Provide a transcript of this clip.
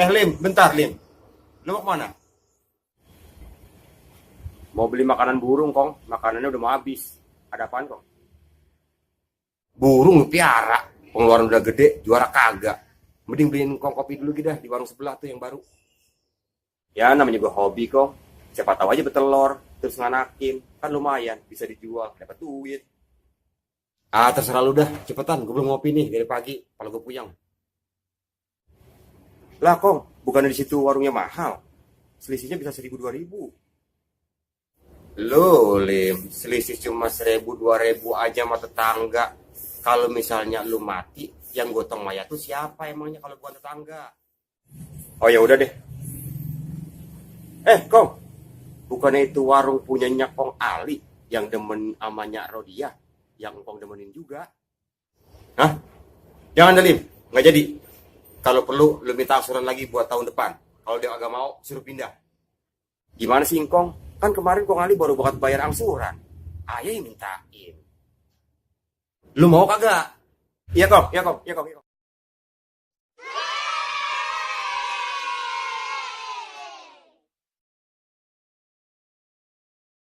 Lim, bentar Lim. Lu mau kemana? Mau beli makanan burung, Kong. Makanannya udah mau habis. Ada apaan, Kong? Burung lu piara. Pengeluaran udah gede, juara kagak. Mending beliin Kong kopi dulu gitu dah di warung sebelah tuh yang baru. Ya namanya gue hobi, Kong. Siapa tahu aja betelor, terus nganakin. Kan lumayan, bisa dijual, dapat duit. Ah, terserah lu dah. Cepetan, gue belum ngopi nih dari pagi. Kalau gue puyeng. Lah, Kong, bukannya di situ warungnya mahal. Selisihnya bisa 1.000 2.000. Lo, Lim, selisih cuma 1.000 2.000 aja sama tetangga. Kalau misalnya lu mati, yang gotong mayat tuh siapa emangnya kalau bukan tetangga? Oh ya udah deh. Kong, bukannya itu warung punyanya Kong Ali yang demen amanya Rodia, yang Kong demenin juga? Hah? Jangan deh, Lim, nggak jadi. Kalau perlu, lu minta angsuran lagi buat tahun depan. Kalau dia agak mau, suruh pindah. Gimana sih, Kong? Kan kemarin Kong Ali baru bakat bayar angsuran. Ayah yang mintain. Lu mau kagak? Iya, Kong. Iya, Kong. Iya, Kong. Iya, Kong.